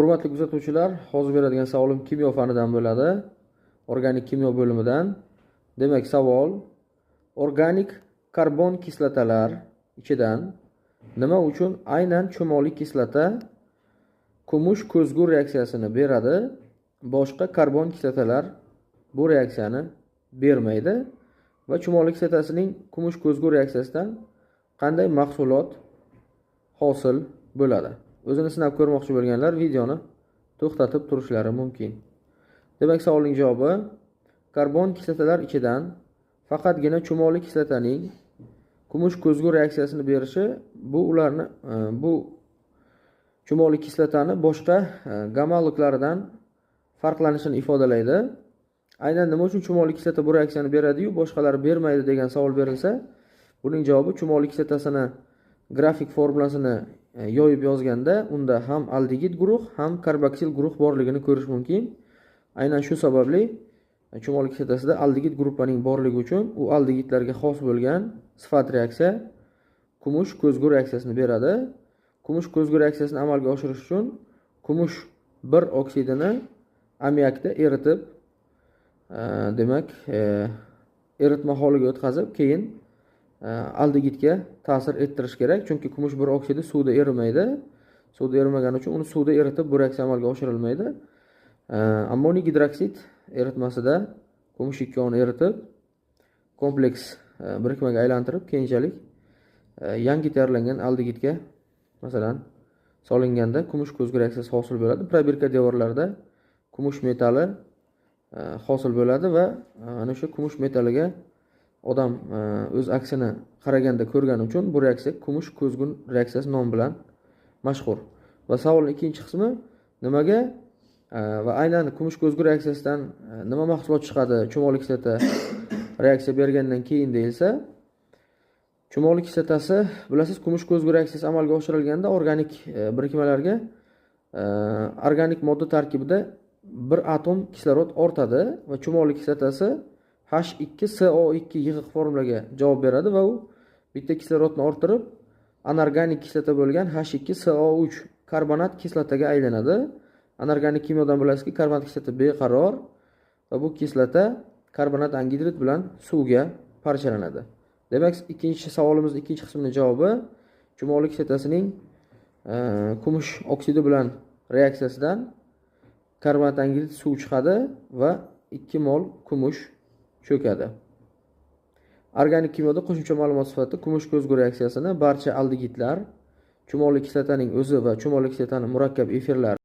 Hurmatli kuzatuvchilar, hozir beradigan savolim kimyo fanidan bo'ladi. Organik kimyo bo'limidan. Demak, savol: organik karbon kislotalar ichidan nima uchun aynan chumoli kislota kumush ko'zgu reaksiyasini beradi, boshqa karbon kislotalar bu reaksiyani bermaydi va chumoli kislotasining kumush ko'zgu reaksiyasidan qanday mahsulot hosil bo'ladi? O'zini sinab ko'rmoqchi bo'lganlar videoni to'xtatib turishlari mumkin. Demak, savolning javobi: karbon kislotalar ichidan faqatgina chumoli kislotaning kumush ko'zgu reaksiyasini berishi bu ularni bu chumoli kislotani boshqa gomologlaridan farqlanishini ifodalaydi. Aynan nima uchun chumoli kislota bu reaksiyani beradi-yu, boshqalari bermaydi degan savol berilsa, buning javobi chumoli kislotasini grafik formulasini yoyib yozganda unda ham aldegid guruh, ham karboksil guruh borligini ko'rish mumkin. Aynan shu sababli chumoli kislotasida aldegid gruppaning borligi uchun u aldegidlarga xos bo'lgan sifat reaksiya kumush ko'zgu reaksiyasini beradi. Kumush ko'zgu reaksiyasini amalga oshirish uchun kumush 1 oksidini ammiakda eritib, demak, eritma holiga o'tkazib, keyin aldegidga ta'sir ettirish kerak, chunki kumush 1 oksidi suvda erimaydi. Suvda erimagani uchun uni suvda eritib bu reaksiya amalga oshirilmaydi. Ammoniy gidroksid eritmasida kumush 2 eritib, kompleks birikmaga aylantirib, keyinchalik yangi tayyorlangan aldegidga masalan solinganda kumush ko'zgu reaksiyasi hosil bo'ladi. Probirka devorlarida kumush metali hosil bo'ladi va ana o'sha kumush metaliga odam o'z aksini qaraganda ko'rgani uchun bu reaksiya kumush ko'zgu reaksiyasi nomi bilan mashhur. Va savolning ikkinchi qismi: nimaga va aynan kumush ko'zgu reaksiyasidan nima mahsulot chiqadi chumoli kislota reaksiya bergandan keyin deyilsa, chumoli kislotasi, bilasiz, kumush ko'zgu reaksiyasi amalga oshirilganda organik birikmalarga organik modda tarkibida bir atom kislorod ortadi va chumoli kislotasi H2SO2 yig'iq formulaga javob beradi va u bitta kislorodni orttirib, anorganik kislota bo'lgan H2SO3 karbonat kislotaga aylanadi. Anorganik kimyodan bilasizki, karbonat kislota beqaror va bu kislota karbonat angidrid bilan suvga parchalanadi. Demak, ikkinchi savolimizning ikkinchi qismining javobi chumoli kislotasining kumush oksidi bilan reaksiyasidan karbonat angidrid suv chiqadi va 2 mol kumush cho'kadi. Organik kimyoda qo'shimcha ma'lumot sifatida kumush ko'zgu reaksiyasini barcha aldegidlar, chumoli kislotaning o'zi va chumoli kislotaning murakkab efirlari